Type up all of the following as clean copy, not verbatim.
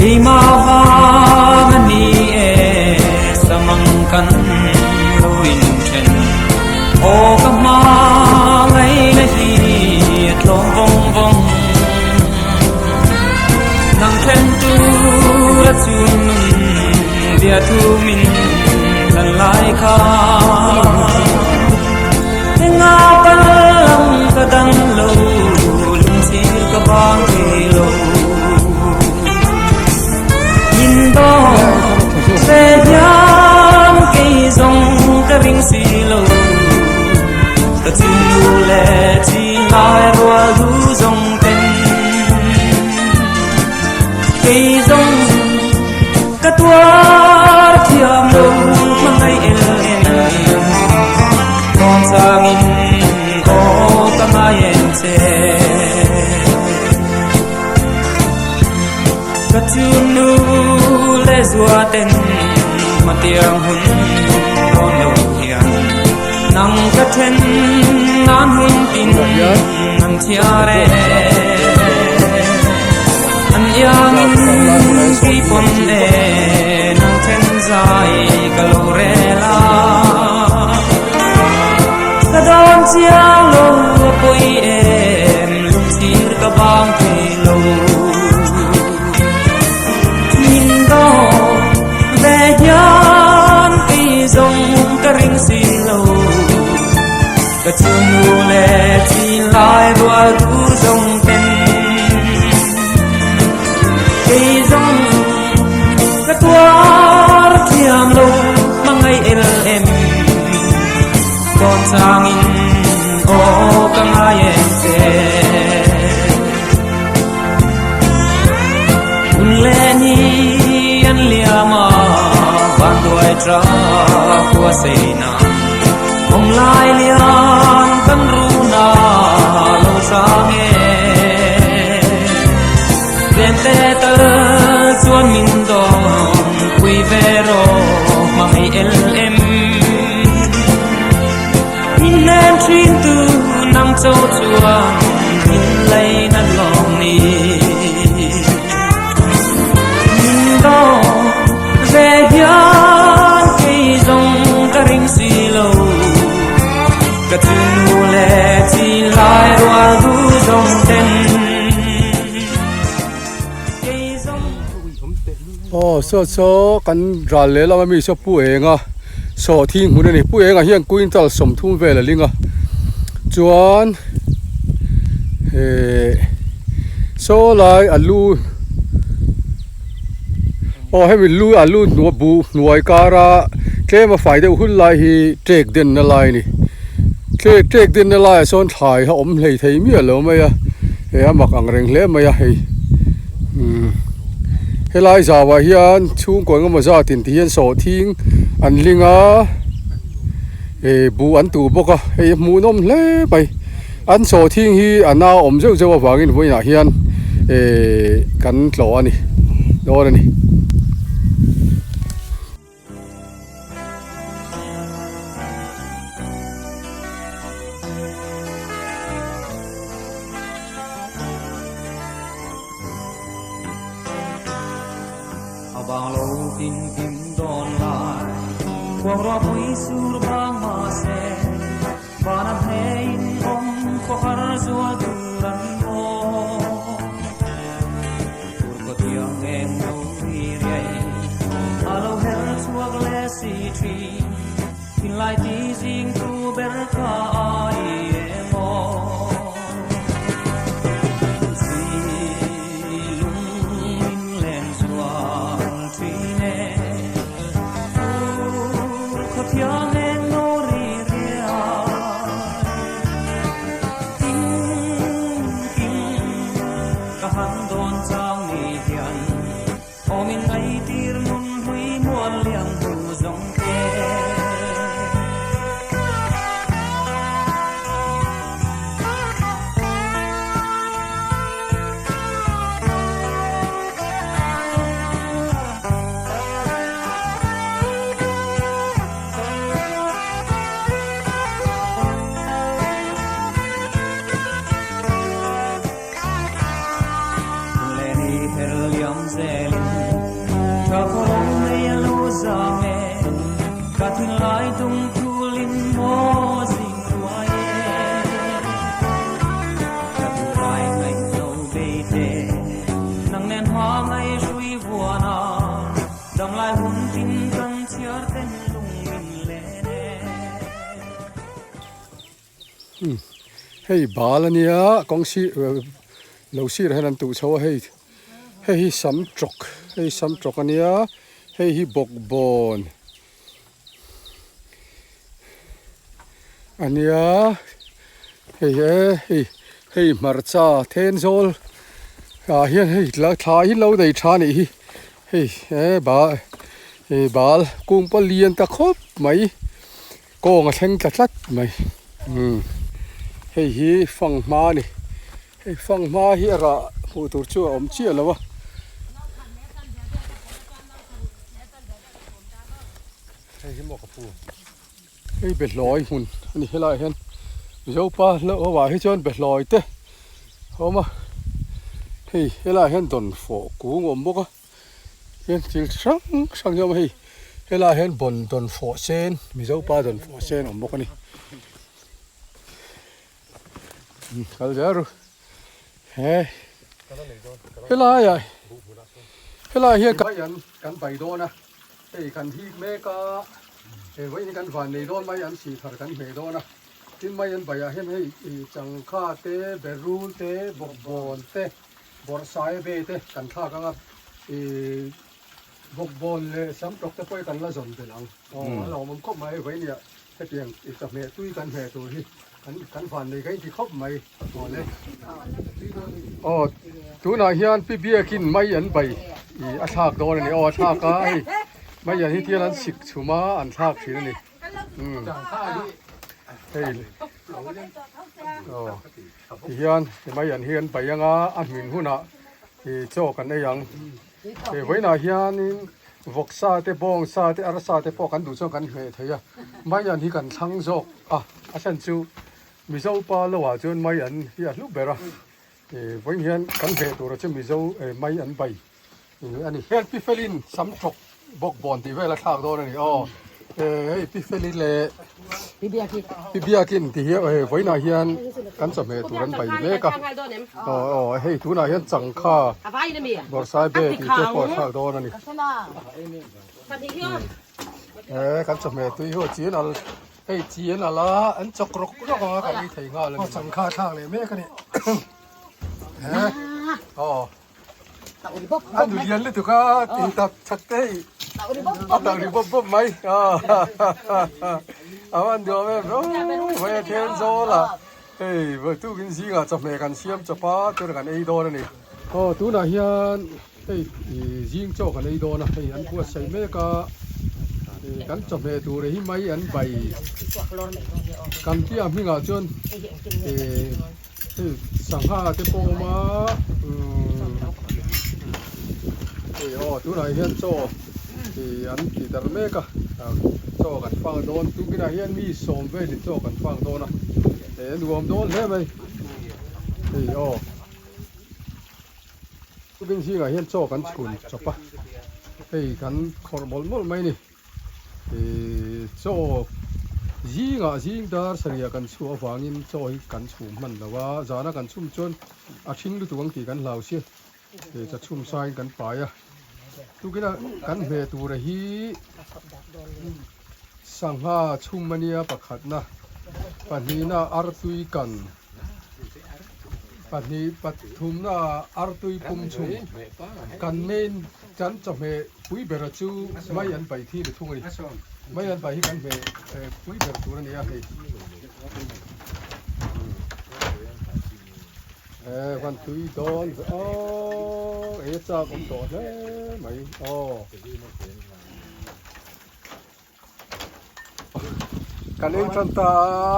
Keimah vang a ni e samang kan lo inthen Aw ka hma ngaihna hi a tlawm vawng vawng Nang then tur a chun nun bia thu min hlan lai kha Enga pal ang ka dang lo lungchhir ka bang thei lo Min dawt ve hian kei zawng ka ring si lo Ka chinu leh chi lai rual du zawng ten Kei zawng ka tuar thiam lo hmangaih el em Tawn changin aw ka ngai em che Ka chunu leh zua ten hmatiang hun dawn lo hian Nang ka then nan hun tin an chhiar e An iangin kei pawn e nang then zai ka lo rel a Ka dawn chiang lo a pawi em lungchhir ka bang thei lo Min dawt ve hian kei zawng ka ring si lo Ka chunu leh chi lai rual tur zawng ten Kei zawng ka tuar thiam lo hmangaih el em Tawn changin aw ka ngai em che Hun leh ni an liam a van duai tra khua sei na Awm lai lian kan run a lo hrang e Ven te tal chuan min dawn pui ve rawh hmangaih el em Min hnen thin tu nang cho chuan min lei nat lawm ni Min dawn ve hian kei zawng ka ring si lo Ka chunu leh chi lai rual du zawng ten kei zawng Aw saw saw kan ral leh lam ami saw pu eng a saw thing hmun a ni pu eng ah hian quintal 30 vel a ling a chuan eh saw lai alu aw hemi lu alu hnuai buh hnuai kara tlem a fai deuh hun lai hi tek denna lai a ni tek tek denna laiah sawn thlai a awm hlei thei miah lo mai a he a mak ang reng hle mai a hei umm helai zauah hian chhungkaw engemaw zat in ti hian sawhthing an ling a eh buh an tuh bawk a hei a hmuhnawm hle mai an sawhthing hi a na awm zeuh zeuh avangin vawiinah hian eh kan tlawh a ni dawn a ni. A vang lo tin kim dawn lai khuang ruah pui sur bang mahse van a hne in awm khaw har zual tur an maw tur khaw thiang eng lo ri riai a lo her chhuak leh si thin thinlai ti zing tu ber kha ai emaw. Leni her liam zelin. tung thulin maw zing ruai e. Ka duhlai ngaihno beite, nang nen hma ngaihhrui vuana, damlai hun tin kan chhiar ten lung min len e. Hei bal a nia kawng sir lo sirah hian an tuh chho a hei hei hi sam tawk hei sam tawk a nia hei hi bawkbawn a nia hei he hei hei hmarcha thenzawl ah hian hei thlai hi lo nei tha a nih hi hei he bal hei bal kung pawh lian ta khawp mai. Kawng a thleng tla tlat mai umm hei hi fanghma a ni hei fanghma hi a rah hmuh tur chu a awm chiah lo a. Hei behlawi hmun a ni helaiah hian Mizopa hlauh ah hi chuan behlawi te a awm a hei helaiah hian dawnfawh kung a awm bawk a. Hian thil hrang hrang hi a awm a hei helaiah hian bawn dawn fawh sen mizo pa dawn fawh sen a awm bawk a ni kal zel ru he helaiah helaiah hian kan kan bai dawn a hei kan hik mek a hei vawiin kan van nei dawn mai an sih thar kan hmeh dawn a tin mai an baiah hian hei changkha te berul te bawkbawn te. Bawrhsai ve te kan thlak anga ih bawkbawn leh sam tawk te pawh hi kan la zawn belh ang. Aw a lawmawm khawp mai vawinia hetiang ih chawhmeh tui kan hmeh tur hi kan kan van nei ka inti khawp mai aw le. Aw tunah hian pi biakin mai an bai ih a thlak dawn a ni aw a thlak a hei mai an hi tial an sik chhum a an thlak thin a ni umm hei aw. Tihian hemai an hi an paih anga a hmin hunah ih chaw kan ei ang. Hei vawiinah hianin vawksa te bawngsa te arsa te pawh kan duh chuan kan hmeh thei a, mai an hi kan thlang zawk a, a chhan chu Mizo pa lo ah chuan mai an hi a hlu ber a, ih vawiin hian kan hmeh tur ah chuan Mizo mai an bai a ni. Heng pi felin sam tawk bawk bawn tih vel a thlak dawn a ni aw hei pi feli leh pi biakin ti hi hei vawiinah hian kan chawhmeh tur an bai mek a aw aw hei tunah hian changkha bawrhsai be tih te pawh a thlak dawn a ni he kan chawhmeh tui hi aw chian al hei chian al a an chawk rawk rawk ang a kan ei thei nghal a ni changkha a thlak leh mek a ni he aw. A nu lian lutuk a tih tak chak te hei a tak ri bawp bawp mai a van duam em aww a then zawl a hei tukin zingah chawhmeh kan siam chawp a chuan kan ei dawn a ni. Aw tunah hian hei zing chaw kan ei dawn a hei an buatsaih mek a kan chawhmeh tur hi mai an bai kan piah hmingah chuan Hei sangha te pawh a awm a umm hei aw tunah hian chaw ih an ti darh mek a chaw kan fang dawn tukinah hian mi sawm velin chaw kan fang dawn a eh a nuam dawn hle mai hei aw tukin zingah hian chaw kan chhun chawp a hei kan khawrh mawlh mawlh mai a ni. Ih chaw zingah zing dar sarih kan chhuah avangin chaw hi kan chhum hman lo a, zana kan chhum chuan a hring lutuk ang tih kan hlau si, ih cha chhum sain kan pai a, tukina kan hmeh tura hi sangha chhum a nia pakhatna, pahnihna artui kan. Pahnih pathumna artui pum chhung kan main kan chawhmeh pui bera chu mai an pai thi ni thung a ni. Mai an pai hi kan hmeh pui ber tur a ni a hei. Eh van tui dawn ve aw ei a chak awm tawh hle mai aw. Kan ei tan ta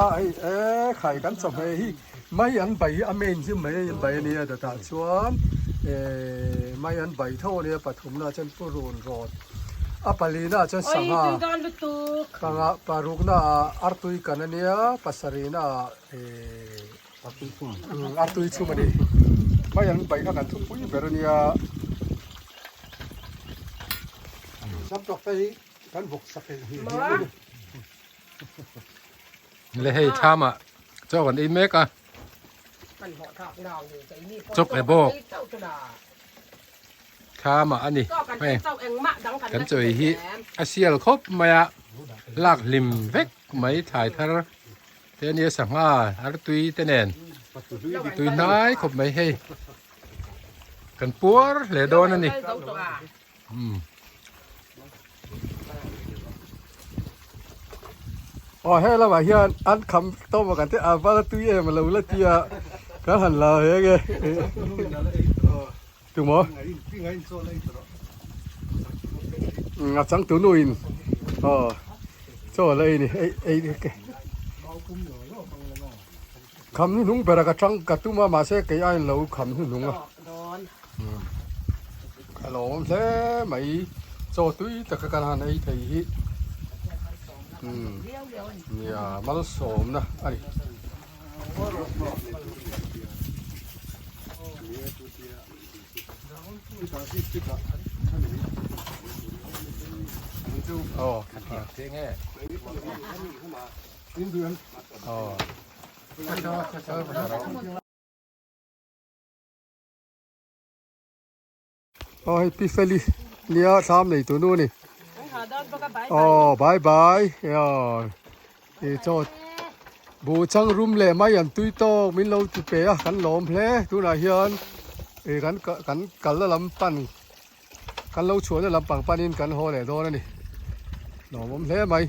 a hei e khai kan chawhmeh hi mai an bai hi a main chu mai an bai a nia dawtah chuan eh mai an bai tho a nia pathumna chuan purun rawt a palina chuan sangha panga parukna ah artui kan a nia pasarihna ah eh artui chhum a ni mai an bai kha kan thupui ber a nia. Sam tawk te hi. Kan vawk sak eih hi hi a ni. Le hei thlam ah chaw kan ei mek a. Chawk le bawk. Thlam ah a ni. Hei kan chaw ei hi a sial khawp mai a. Lak hlim vek mai thlai thar te ania sangha artui te nen tui hnai khawp mai hei. Kan puar hle dawn a ni. Aw he lamah hian an kham tawm a kan ti a vala tui em a lo la tia kan han la ve nge tumaw a changtu nu in aw chaw la ei ni ei ei kham hnuhnung ber a ka tang ka tum a mahse kei aiin lo kham hnuhnung a. Ka lawm hle mai chaw tui taka kan han ei thei hi nia malsawmna a ni. Aw aw. Aw hei Pi Feli nia thlam nei tu nu a ni. Aw bye bye aw i chaw bu chang rum leh mai an tui tawk min lo ti pe a kan lawm hle tunah hian ih kan kan kalna lam pan kan lo chhuahna lampang panin kan haw leh dawn a ni lawmawm hle mai.